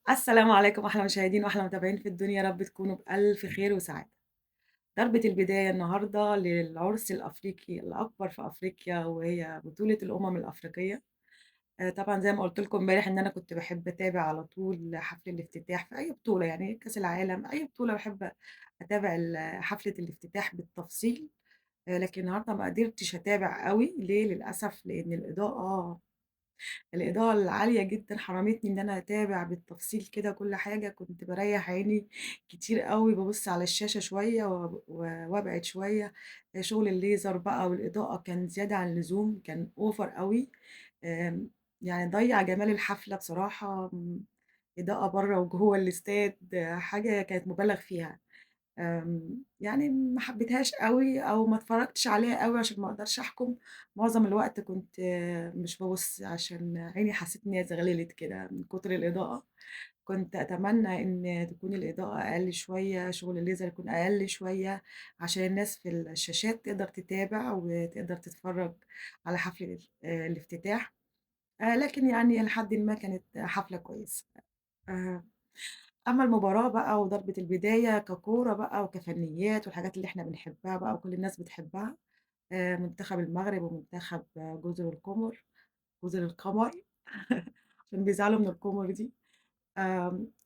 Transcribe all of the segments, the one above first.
السلام عليكم أحلى مشاهدين وأحلى متابعين في الدنيا، يا رب تكونوا بألف خير وسعادة. ضربة البداية النهاردة للعرس الأفريقي الأكبر في أفريقيا، وهي بطولة الأمم الأفريقية. طبعًا زي ما قُلت لكم امبارح إن أنا كنت باحب أتابع على طول حفل الافتتاح في أي بطولة، يعني كأس العالم، أي بطولة باحب أتابع حفلة الافتتاح بالتفصيل. لكن النهارده ما قدرتش أتابع أوي، ليه؟ للأسف لإن الإضاءة العالية جدًا حرمتني إن أنا أتابع بالتفصيل كده كل حاجة، كنت باريّح عيني كتير أوي، بابُص على الشاشة شوية وأبعد شوية. شغل الليزر بقى والإضاءة كان زيادة عن اللزوم، كان over أوي. آمم، يعني ضيّع جمال الحفلة بصراحة. إضاءة برّه وجوّه الاستاد، حاجة كانت مُبالغ فيها. يعني ما حبيتهاش أوي أو ما اتفرّجتش عليها أوي عشان ما أقدرش أحكم. معظم الوقت كنت مش بابُص عشان عيني حسّيت إن هي زغللت كده من كتر الإضاءة. كنت أتمنى إن تكون الإضاءة أقل شوية، شغل الليزر يكون أقل شوية، عشان الناس في الشاشات تقدر تتابع وتقدر تتفرّج على حفل الافتتاح. لكن يعني إلى حدٍ ما كانت حفلة كويسة. آآ أمّا المباراة بقى وضربة البداية ككورة بقى وكفنيات والحاجات اللي إحنا بنحبها بقى وكل الناس بتحبها، منتخب المغرب ومنتخب جزر القمر، جزر القمر عشان بيزعلوا من القمر دي.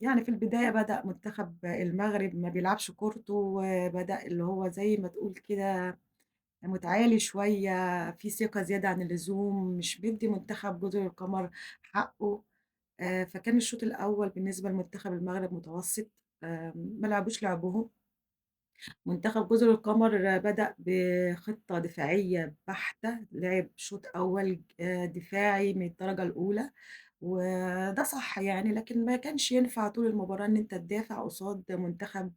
يعني في البداية بدأ منتخب المغرب ما بيلعبش كورته، وبدأ اللي هو زي ما تقول كده متعالي شوية، في ثقة زيادة عن اللزوم، مش بيدّي منتخب جزر القمر حقه. فكان الشوط الأول بالنسبة لمنتخب المغرب متوسط. ما لعبوش لعبهم. منتخب جزر القمر بدأ بخطة دفاعية بحتة، لعب شوط أول دفاعي من الدرجة الأولى، وده صح يعني، لكن ما كانش ينفع طول المباراة إن أنت تدافع قصاد منتخب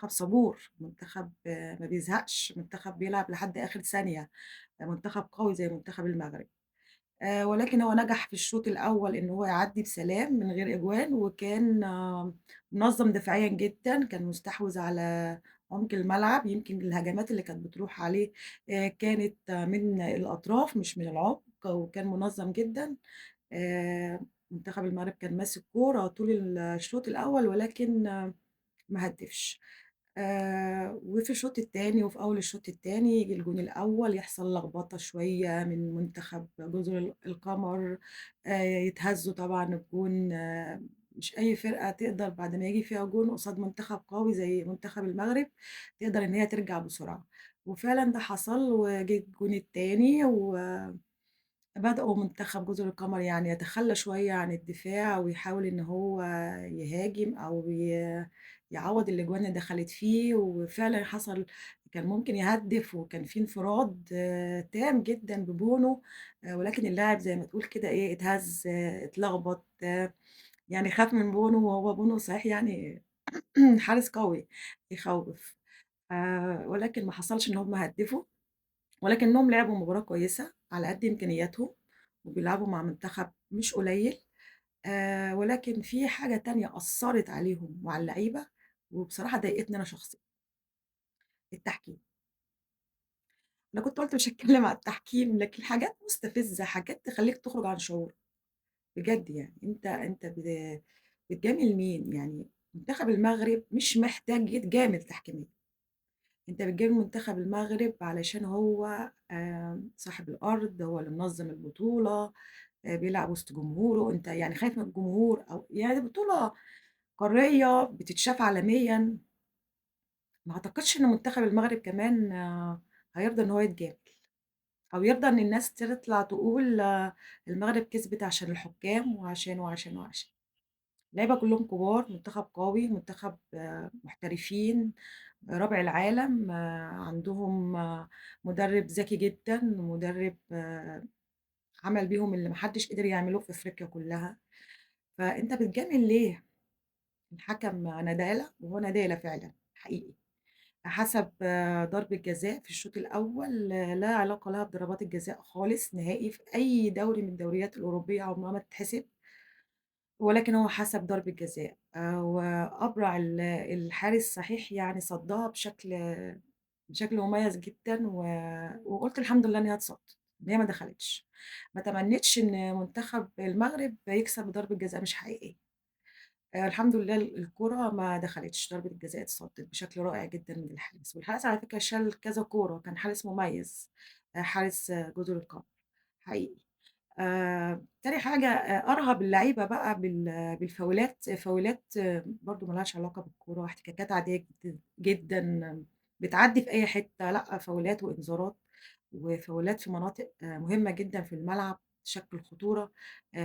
صبور، منتخب ما بيزهقش، منتخب بيلعب لحد آخر ثانية، منتخب قوي زي منتخب المغرب. ولكن هو نجح في الشوط الأول إن هو يعدّي بسلام من غير أجوان، وكان منظَّم دفاعيًا جدًا، كان مستحوذ على عمق الملعب، يمكن الهجمات اللي كانت بتروح عليه كانت من الأطراف مش من العمق، وكان منظَّم جدًا. آآ منتخب المغرب كان ماسك كورة طول الشوط الأول، ولكن ما هدّفش. وفي الشوط التاني وفي أول الشوط التاني ييجي الجون الأول، يحصل لخبطة شوية من منتخب جزر القمر. يتهزّوا طبعًا الجون. مش أي فرقة تقدر بعد ما ييجي فيها جون قصاد منتخب قوي زي منتخب المغرب، تقدر إن هي ترجع بسرعة. وفعلًا ده حصل وجه الجون التاني بدأوا منتخب جزر القمر يعني يتخلّى شوية عن الدفاع ويحاول إن هو يهاجم أو يعوّض الأجوان اللي دخلت فيه، وفعلًا حصل كان ممكن يهدِّف وكان في انفراد تام جدًا ببونو. ولكن اللاعب زي ما تقول كده إيه، اتهز، اتلخبط، يعني خاف من بونو، وهو بونو صحيح يعني حارس قوي يخوّف. ولكن ما حصلش إن هم هدِّفوا، ولكنهم لعبوا مباراة كويسة على قد إمكانياتهم، وبيلعبوا مع منتخب مش قليل. ولكن في حاجة تانية أثّرت عليهم وعلى اللعيبة، وبصراحة ضايقتني أنا شخصيًا، التحكيم. أنا كنت قُلت مش هاتكلم على التحكيم، لكن حاجات مستفزة، حاجات تخلّيك تخرج عن شعورك، بجد يعني. أنت بتجامل مين؟ يعني منتخب المغرب مش محتاج يتجامل تحكيميًا. أنت بتجامل منتخب المغرب علشان هو صاحب الأرض، هو اللي منظم البطولة، بيلعب وسط جمهوره، أنت يعني خايف من الجمهور أو يعني بطولة قارية بتتشاف عالميًا، ما أعتقدش إن منتخب المغرب كمان هيرضى إن هو يتجامل، أو يرضى إن الناس تطلع تقول المغرب كسبت عشان الحكام وعشان، وعشان، وعشان. اللعيبة كلّهم كبار، منتخب قوي، منتخب محترفين، رابع العالم، عندهم مدرب ذكي جدًا، مدرب عمل بيهم اللي ما حدش قدر يعمله في أفريقيا كلّها. فأنت بتجامل ليه؟ الحكم ندالة، وهو ندالة فعلًا حقيقي. حسب ضربة جزاء في الشوط الأول لا علاقة لها بضربات الجزاء خالص نهائي في أي دوري من الدوريات الأوروبية عمرها ما تتحسب، ولكن هو حسب ضربة جزاء. وأبرع الحارس صحيح يعني صدّها بشكل مميز جدًا، وقُلت الحمد لله إن هي اتصدت. إن هي ما دخلتش. ما تمنيتش إن منتخب المغرب يكسب بضربة جزاء مش حقيقية. الحمد لله الكورة ما دخلتش، ضربة الجزاء اتصدت بشكل رائع جدًا من الحارس، والحارس على فكرة شال كذا كورة، كان حارس مميز، حارس جزر القمر حقيقي. تاني حاجة، أرهب اللعيبة بقى بالفاولات، فاولات برضه ما لهاش علاقة بالكورة، احتكاكات عادية جدًا جدًا بتعدّي في أي حتة، لأ فاولات وإنذارات، وفاولات في مناطق مهمة جدًا في الملعب تشكِّل خطورة،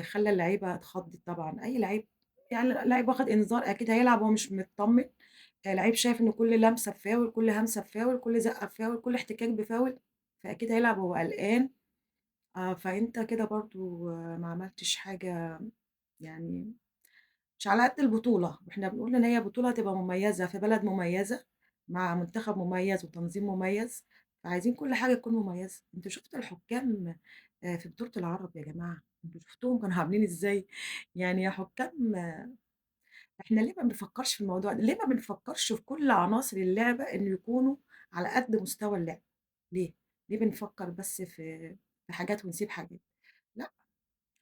خلّى اللعيبة اتخضِّت طبعًا، أي لعيب يعني لعيب واخد إنذار أكيد هيلعب وهو مش متطمن، لعيب شايف إن كل لمسة بفاول، كل همسة بفاول، كل زقة بفاول، كل احتكاك بفاول، فأكيد هيلعب وهو قلقان. فأنت كده برضه ما عملتش حاجة، يعني مش على قد البطولة، وإحنا بنقول إن هي بطولة هتبقى مميزة في بلد مميزة، مع منتخب مميز وتنظيم مميز، فعايزين كل حاجة تكون مميزة. أنتم شُفتوا الحكام في بطولة العرب يا جماعة، أنتم شُفتوهم كانوا عاملين إزاي؟ يعني يا حكام، إحنا ليه ما بنفكّرش في الموضوع ده؟ ليه ما بنفكّرش في كل عناصر اللعبة إنه يكونوا على قد مستوى اللعبة؟ ليه؟ ليه بنفكّر بس في حاجات ونسيب حاجات؟ لأ،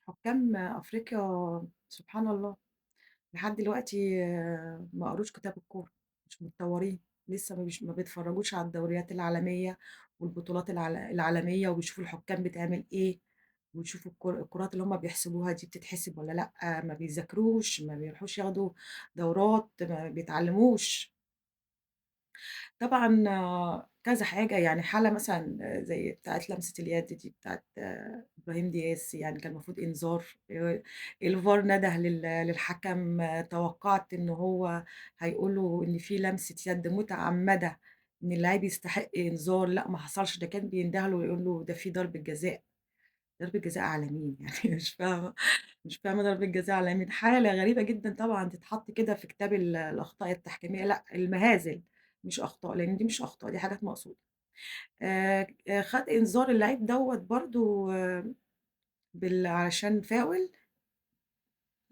حكام أفريقيا سبحان الله لحد دلوقتي ما قروش كتاب الكورة، مش متطورين، لسه ما بيتفرجوش على الدوريات العالمية والبطولات العالمية وبيشوفوا الحكام بتعمل إيه، ويشوفوا الكرات اللي هم بيحسبوها دي بتتحسب والّا لأ، ما بيذاكروش، ما بيروحوش ياخدوا دورات، ما بيتعلموش. طبعًا كذا حاجة، يعني حالة مثلًا زي بتاعة لمسة اليد دي بتاعة إبراهيم دياز، يعني كان المفروض إنذار، آآ الVAR نده للحكم، توقعت إن هو هيقول له إن في لمسة يد متعمدة، إن اللاعب يستحق إنذار، لأ ما حصلش، ده كان بينده له ويقول له ده في ضربة جزاء، ضربة جزاء على مين؟ يعني مش فاهمة، مش فاهمة ضربة جزاء على مين، حالة غريبة جدًا طبعًا تتحط كده في كتاب الأخطاء التحكيمية، لأ المهازل مش أخطاء، لإن دي مش أخطاء، دي حاجات مقصودة. خد إنذار اللعيب دوّة برضه علشان فاول،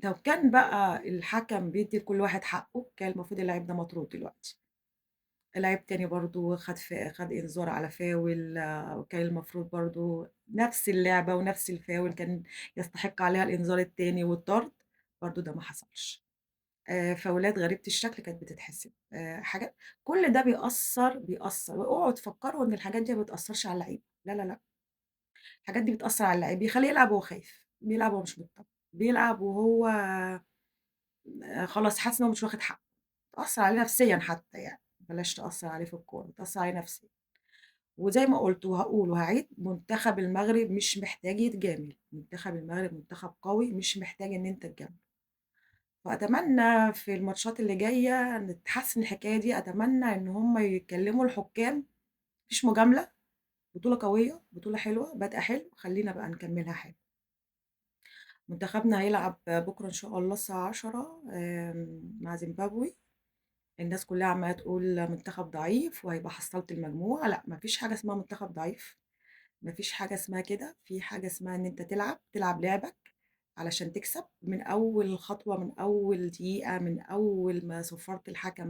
لو كان بقى الحكم بيدّي لكل واحد حقه، كان المفروض اللعيب ده مطرود دلوقتي. لعيب تاني برضه خد إنذار على فاول، وكان المفروض برضه نفس اللعبة ونفس الفاول كان يستحق عليها الإنذار التاني والطرد، برضه ده ما حصلش. فاولات غريبة الشكل كانت بتتحسب، حاجات كل ده بيأثّر بيأثّر، واوعوا تفكّروا إن الحاجات دي ما بتأثّرش على اللعيبة، لا، لا، لأ، الحاجات دي بتأثّر على اللعيب، بيخلّيه يلعب وهو خايف، بيلعب وهو مش متطمن، بيلعب وهو خلاص حاسس إن هو مش واخد حقّه، بتأثّر عليه نفسيًا حتى يعني، بلاش تأثّر عليه في الكورة، بتأثّر عليه نفسيًا. وزي ما قُلت وهاقول وهاعيد، منتخب المغرب مش محتاج يتجامل، منتخب المغرب منتخب قوي مش محتاج إن أنت تجامله. وأتمنى في الماتشات اللي جاية نتحسن الحكاية دي، أتمنى إن هم يكلموا الحكام، ما فيش مجاملة، بطولة قوية، بطولة حلوة، بادئة حلو، خلّينا بقى نكملها حلو. منتخبنا هيلعب بكرة إن شاء الله الساعة 10:00 مع زيمبابوي. الناس كلها عمّالة تقول منتخب ضعيف وهيبقى حصّلة المجموعة، لأ، ما فيش حاجة اسمها منتخب ضعيف، ما فيش حاجة اسمها كده، في حاجة اسمها إن أنت تلعب، تلعب لعبك علشان تكسب من أول خطوة، من أول دقيقة، من أول ما صفارة الحكم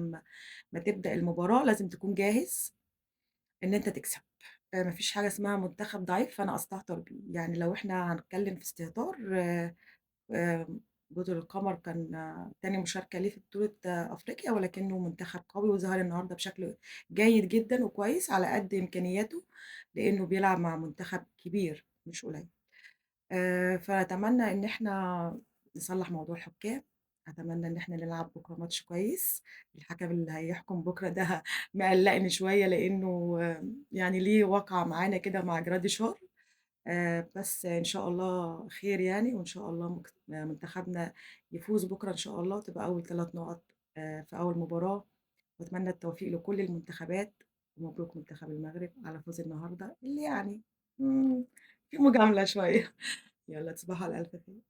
ما تبدأ المباراة، لازم تكون جاهز إن أنت تكسب. ما فيش حاجة اسمها منتخب ضعيف فأنا أستهتر بيه، يعني لو إحنا هنتكلم في استهتار، آمم جزر القمر كان تاني مشاركة ليه في بطولة أفريقيا، ولكنه منتخب قوي وظهر النهارده بشكل جيد جدًا وكويس على قد إمكانياته، لإنه بيلعب مع منتخب كبير مش قليل. فأتمنى إن إحنا نصلّح موضوع الحكام، أتمنى إن إحنا نلعب بكرة ماتش كويس، الحكم اللي هيحكم بكرة ده مقلّقني شوية لإنه يعني ليه وقعة معانا كده مع جراديشار، بس إن شاء الله خير يعني، وإن شاء الله منتخبنا يفوز بكرة إن شاء الله، وتبقى أول 3 نقط في أول مباراة، وأتمنى التوفيق لكل المنتخبات، ومبروك منتخب المغرب على فوز النهارده اللي يعني في مجاملة شوية. يلا تصبحوا على ألف خير.